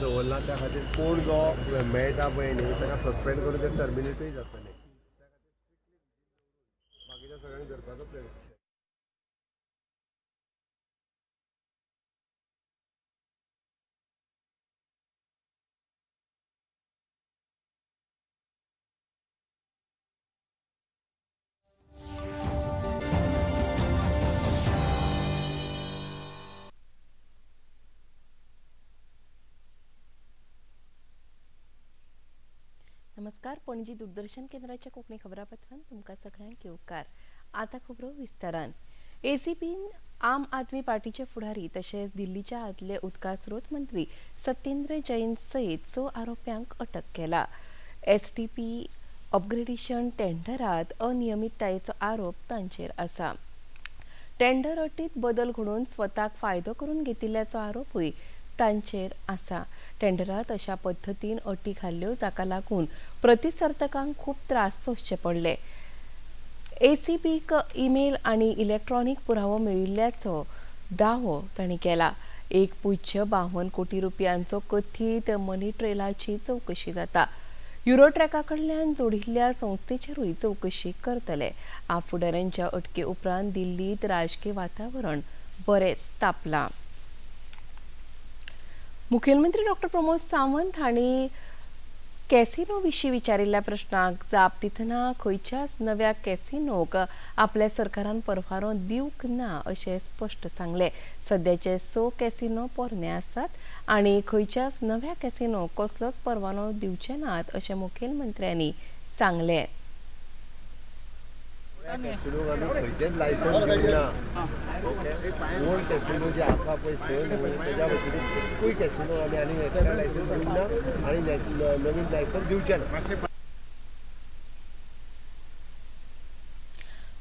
दवरला. त्या खातीर कोण जो मेळटा पळय न्ही, ताका सस्पेंड करून ते टर्मिनेटूय जातले. बाकीच्या सगळ्यांक धरपाचो प्रयत्न. नमस्कार, पणजी दूरदर्शन केंद्राच्या कोंकणी खबरापत्रांत तुमकां सगळ्यांक येवकार. आतां खबरो विस्तारान. एसीपीन आम आदमी पार्टीचे फुडारी तशेंच दिल्लीच्या आदले उदका स्रोत मंत्री सत्येंद्र जैन सयत 6 आरोप्यांक अटक केला. एसटीपी अपग्रेडेशन टेंडरात अनियमिततायेचो आरोप तांचेर आसा. टेंडर अटीत बदल घडोवन स्वताक फायदो करून घेतिल्ल्याचो आरोपूय तांचेर आसा. टेंडरात अशा पद्दतीन अटी घाल्ल्यो जाका लागून प्रतिसर्तकांक खूब त्रास सोंसचे पडले. एसीबीक ईमेल आनी इलेक्ट्रॉनीक पुरावो मेळिल्ल्याचो दावो तांणी केला. 1.52 कोटी रुपयांचो कथीत मनी ट्रेलाची चवकशी जाता. युरोट्रॅका कडल्यान जोडिल्ल्या संस्थेचेरूय चवकशी करतले. आप फुडाऱ्यांच्या अटके उपरांत दिल्लीत राजकीय वातावरण बरेंच तापलां. मुखेलमंत्री डॉक्टर प्रमोद सावंत हांणी कॅसिनो विशीं विचारिल्ल्या प्रश्नाक जाप दितना खंयच्याच नव्या कॅसिनोक आपल्या सरकारान परवानो दिवंक ना अशें स्पश्ट सांगलें. सद्याचे 6 कॅसिनो पोरणे आसात आनी खंयच्याच नव्या कॅसिनोक कसलोच परवानो दिवचे नात अशें मुखेलमंत्र्यांनी सांगलें. कॅसिनोक आमी खंयचेच लायसन्स दिवंक ना. ओके, ओल्ड कॅसिनो जे आसा पळय स न्हय, तेज्या व्यतिरिक्त एकूय कॅसिनो आमी आनी एक्स्ट्रा लायसन्स दिवंक ना आनी नवीन लायसन्स दिवचे ना.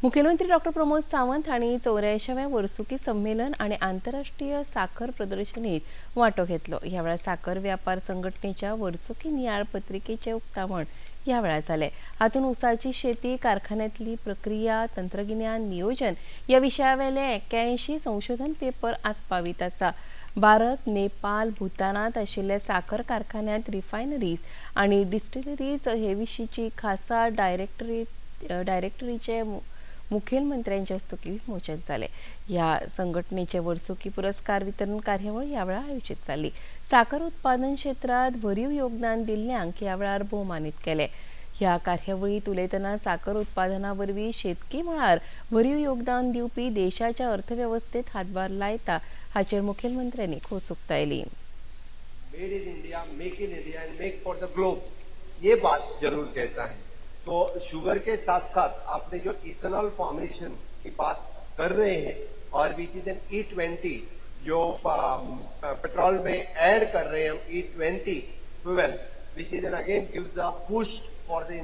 मुखेलमंत्री डॉक्टर प्रमोद सावंत हांणी 84वें वर्सुकी संमेलन आनी आंतरराष्ट्रीय साखर प्रदर्शनीत वांटो घेतलो. ह्या वेळार साखर व्यापार संघटनेच्या वर्सुकी नियाळ पत्रिकेचें उक्तावण ह्या वेळार जालें. हातूंत ऊसाची शेती, कारखान्यांतली प्रक्रिया, तंत्रगिन्यान, नियोजन ह्या विशयावेले 81 संशोधन पेपर आस्पावीत आसा. भारत, नेपाल, भूतानांत आशिल्ल्या साखर कारखान्यांत रिफायनरीज आनी डिस्टिलरीज हे विशींची खासा डायरेक्टरीचे मुखेलमंत्र्यांच्या हस्तुकीं विमोचन जालें. ह्या संघटनेचे वर्सुकी पुरस्कार वितरण कार्यावळ ह्या वेळार आयोजीत जाल्ली. साखर उत्पादन क्षेत्रांत भरीव योगदान दिल्ल्यांक ह्या वेळार भोवमानीत केले. ह्या कार्यावळींत उलयतना साखर उत्पादना वरवीं शेतकी मळार भरीव योगदान दिवपी देशाच्या अर्थवेवस्थेत हातभार लायता हाचेर मुखेलमंत्र्यांनी खोस उक्तायली. Made in India, make in India and make for the globe, ये बात जरूर कहता है. तो शुगर के साथ साथ आपने जो इथेनॉल फॉर्मेशन की बात कर रहे हैं और which is an E20 जो पेट्रोल में ऐड कर रहे हैं हम E20 fuel, which is an again gives the push for the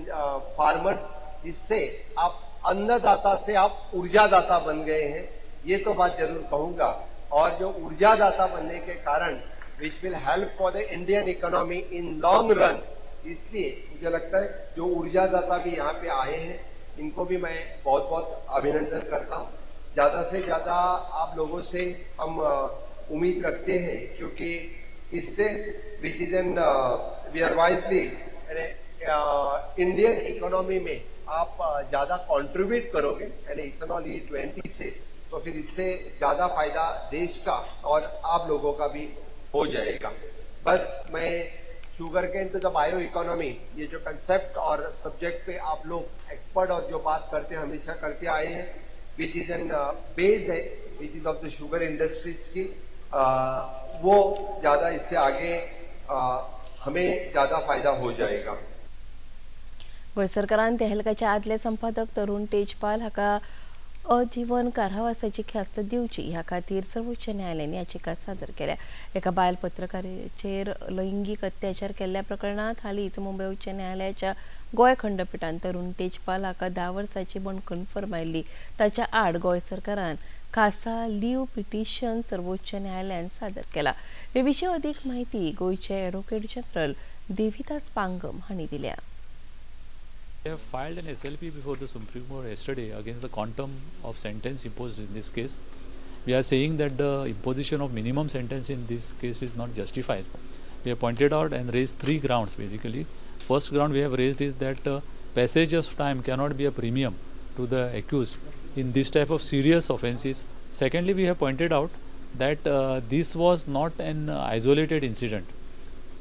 farmers. इससे आप अन्नदाता से आप ऊर्जादाता बन गए हैं, ये तो बात जरूर कहूंगा. और जो ऊर्जादाता बनने के कारण which will help for the Indian economy in long run. इसलिए मुझे लगता है जो ऊर्जादाता भी यहाँ पे आए हैं, इनको भी मैं बहुत बहुत अभिनंदन करता हूँ. ज़्यादा से ज़्यादा आप लोगों से हम उम्मीद रखते हैं, क्योंकि इससे which is an we are wisely Indian economy में आप ज़्यादा कंट्रीब्यूट करोगे, यानी इथेनॉल E20 से, तो फिर इससे ज़्यादा फायदा देश का और आप लोगों का भी हो जाएगा. बस मैं sugar cane to the bio economy, ये जो कंसेप्ट और सब्जेक्ट पे आप लोग एक्सपर्ट और जो बात करते हैं, हमेशा करते आए हैं, which is an base Hai, which is of the sugar industries की, वो ज़्यादा इससे आगे हमें ज़्यादा फायदा हो जाएगा. गोंय सरकारान तेहलकाचे आदले संपादक तरुण तेजपाल हाका अजीवन कारावासाची ख्यास्त दिवची ह्या खातीर सर्वोच्च न्यायालयान याचिका सादर केल्या. एका बायल पत्रकाराचेर लैंगीक अत्याचार केल्ल्या प्रकरणांत हालींच मुंबय उच्च न्यायालयाच्या गोंय खंडपिठान तरुण तेजपाल हाका 10 वर्सांची बंदखण फर्मायल्ली. ताच्या आड गोंय सरकारान खासा लीव पिटिशन सर्वोच्च न्यायालयान सादर केला. हे विशीं अदीक म्हायती गोंयचे एडवोकेट जनरल देविदास पांगम हांणी दिल्या. We have filed an SLP before the Supreme Court yesterday against the quantum of sentence imposed in this case. We are saying that the imposition of minimum sentence in this case is not justified. We have pointed out and raised three grounds basically. First ground we have raised is that passage of time cannot be a premium to the accused in this type of serious offences. Secondly, we have pointed out that this was not an isolated incident.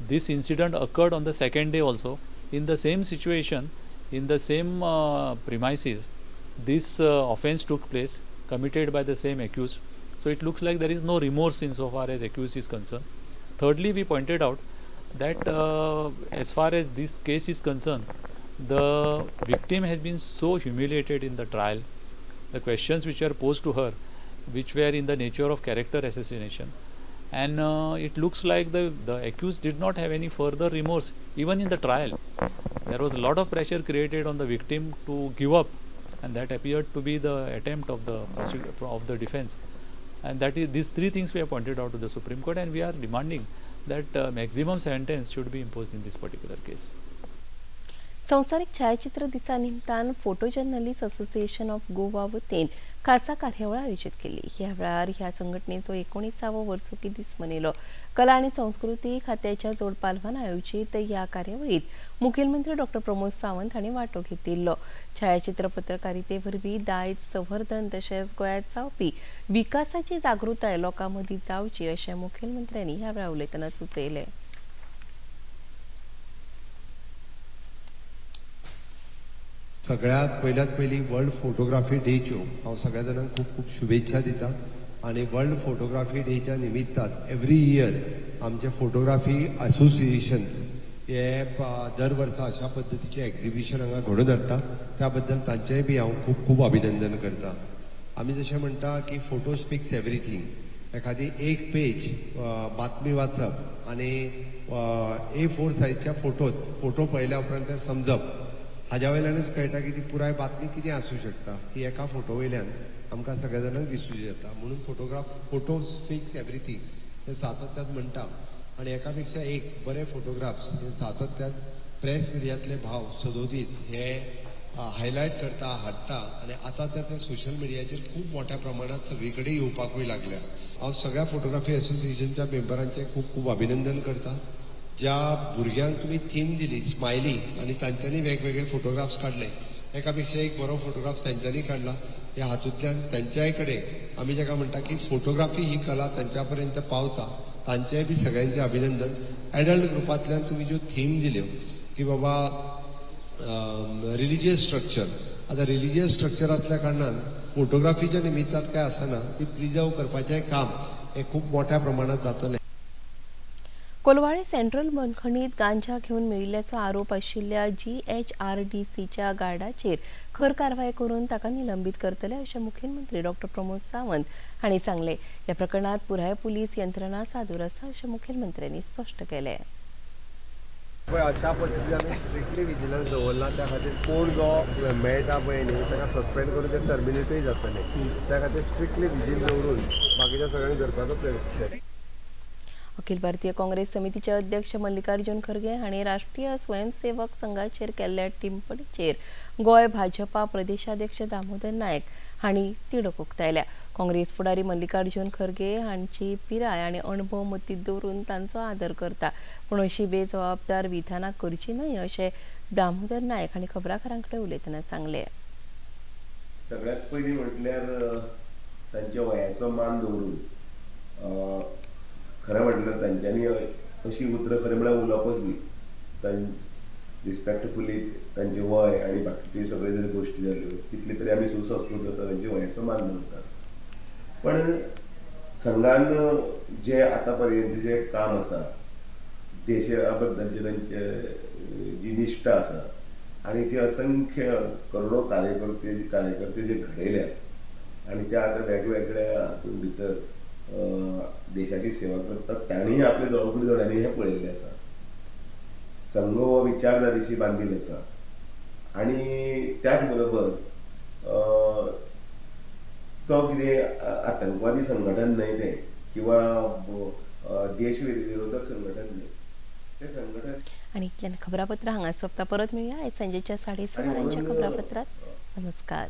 This incident occurred on the second day also in the same situation, in the same premises. This offence took place, committed by the same accused. So it looks like there is no remorse insofar as accused is concerned. Thirdly, we pointed out that as far as this case is concerned, the victim has been so humiliated in the trial. The questions which are posed to her, which were in the nature of character assassination, and it looks like the accused did not have any further remorse even in the trial. There was a lot of pressure created on the victim to give up, and that appeared to be the attempt of the defense. And that is, these three things we have pointed out to the Supreme Court, and we are demanding that maximum sentence should be imposed in this particular case. संवसारीक छायाचित्र दिसा निमतान photo journalist association of Goa वतीन खासा कार्यावळ आयोजित केली. ह्या वेळार ह्या संघटनेचो 19वो वर्सुकी दीस मनयलो. कला आनी संस्कृती खात्याच्या जोडपालवान आयोजित ह्या कार्यावळीत मुखेलमंत्री डॉक्टर प्रमोद सावंत हांणी वांटो घेतिल्लो. छायाचित्र पत्रकारिते वरवीं दायज संवर्धन तशेंच गोंयांत जावपी विकासाची जागृताय लोकां मदीं जावची अशें मुखेलमंत्र्यांनी ह्या वेळार उलयतना सुचयलें. सगळ्यात पयल्यात पयलीं वर्ल्ड फोटोग्राफी डेच्यो हांव सगळ्या जाणांक खूब खूब शुभेच्छा दिता आनी वर्ल्ड फोटोग्राफी डेच्या निमित्तान एवरी इयर आमचे फोटोग्राफी असोसिएशन्स हे दर वर्सा अशा पद्दतीचें एक्झिबिशन हांगा घडोवन हाडटा. त्या बद्दल तांचेंय बी हांव खूब खूब अभिनंदन करता. आमी जशें म्हणटा की फोटो स्पिक्स एवरीथींग. एखादी एक पेज बातमी वाचप आनी A4 सायजच्या फोटो पळयल्या उपरांत तें समजप हाज्या वयल्यानूच कळटा की ती पुराय बातमी कितें आसूं शकता ही एका फोटो वयल्यान आमकां सगळ्या जाणांक दिसूं येता. म्हणून फोटो स्पिक्स एवरीथींग हे सातत्यान म्हणटा आनी एका पेक्षा एक बरे फोटोग्राफ्स हे सातत्यान प्रेस मिडियांतले भाव सदोदीत हे हायलायट करता, हाडटा आनी आतां तर ते सोशल मिडियाचेर खूब मोठ्या प्रमाणात सगळी कडेन येवपाकूय लागल्या. हांव सगळ्या फोटोग्राफी असोसिएशनच्या मेंबरांचें खूब खूब अभिनंदन करता. ज्या भुरग्यांक तुमी थीम दिली स्मायली आनी तांच्यांनी वेगवेगळे फोटोग्राफ्स काडले, एका पेक्षा एक बरो फोटोग्राफ तांच्यांनी काडला. ह्या हातूंतल्यान तांच्याय कडेन आमी जाका म्हणटा की फोटोग्राफी ही कला तांच्या पर्यंत पावता, तांचेय बी सगळ्यांचें अभिनंदन. एडल्ट ग्रुपांतल्यान तुमी ज्यो थीम दिल्यो की बाबा रिलिजियस स्ट्रक्चर, आतां रिलिजियस स्ट्रक्चर आसल्या कारणान फोटोग्राफीच्या निमित्तान काय आसना ती प्रिजर्व करपाचें काम हें खूब मोठ्या प्रमाणात जातलें. कोलवाळे सेंट्रल बंदखणीत गांजा घेवन मेळिल्ल्याचो आरोप आशिल्ल्या GHRDCच्या गार्डाचेर खर कारवाय करून ताका निलंबीत करतले अशें मुखेलमंत्री डॉक्टर प्रमोद सावंत हांणी सांगलें. ह्या प्रकरणात पुराय पुलीस यंत्रणा सादूर आसा अशें मुखेलमंत्र्यांनी स्पश्ट केलें. पळय अशा पद्दतीन आमी स्ट्रिक्टली विजिलन्स दवरला. त्या खातीर कोण जो मेळटा पळय न्ही ताका सस्पेंड करून ते टर्मिनेटूय जातले. त्या खातीर स्ट्रिक्टली विजील दवरून बाकीच्या सगळ्यांक धरपाचो प्रयत्न केला. अखिल भारतीय काँग्रेस समितीचे अध्यक्ष मल्लिकार्जुन खरगे हांणी राष्ट्रीय स्वयंसेवक संघाचेर केल्ल्या टिप्पणीचेर गोंय भाजपा प्रदेशाध्यक्ष दामोदर नायक हांणी तिडक उक्तायल्या. काँग्रेस फुडारी मल्लिकार्जुन खरगे हांची पिराय आनी अणभव मतींत दवरून तांचो आदर करता, पूण अशी बेजबाबदार विधानां करची न्हय अशें दामोदर नायक हांणी खबराकारां कडेन उलयतना सांगलें. सगळ्यात पयलीं म्हटल्यार तांच्या वयाचो मान दवरून खरें म्हटल्यार तांच्यांनी अशी उतरां खरें म्हळ्यार उलोवपच न्ही. रिस्पेक्टफुली तांचें वय आनी बाकीच्यो सगळ्यो जरी गोश्टी जाल्यो तितले तरी आमी सुसंस्कृत जाता, तांच्या वयाचो मान दवरतात. पण संघान जे आतां पर्यंत जें काम आसा, देशा बद्दलचे तांचे जी निश्ठा आसा आनी जे असंख्य करोडो कार्यकर्ते जे घडयल्यात आनी ते आतां वेगवेगळ्या हातूंत भितर देशाची सेवा करतात, तांणीय आपले दोळ्यांनी दोळ्यांनी हें पळयल्लें आसा. संघ हो विचारधारेशी बांदील आसा आनी त्याच बरोबर तो कितें आतंकवादी संघटन न्हय तें किंवा देश विरोधक संघटन न्हय तें संघटन. आनी इतल्यान खबरापत्रां हांगा सोंपता. परत मेळया आयज सांजेच्या 6:30 वरांच्या खबरापत्रांत. नमस्कार.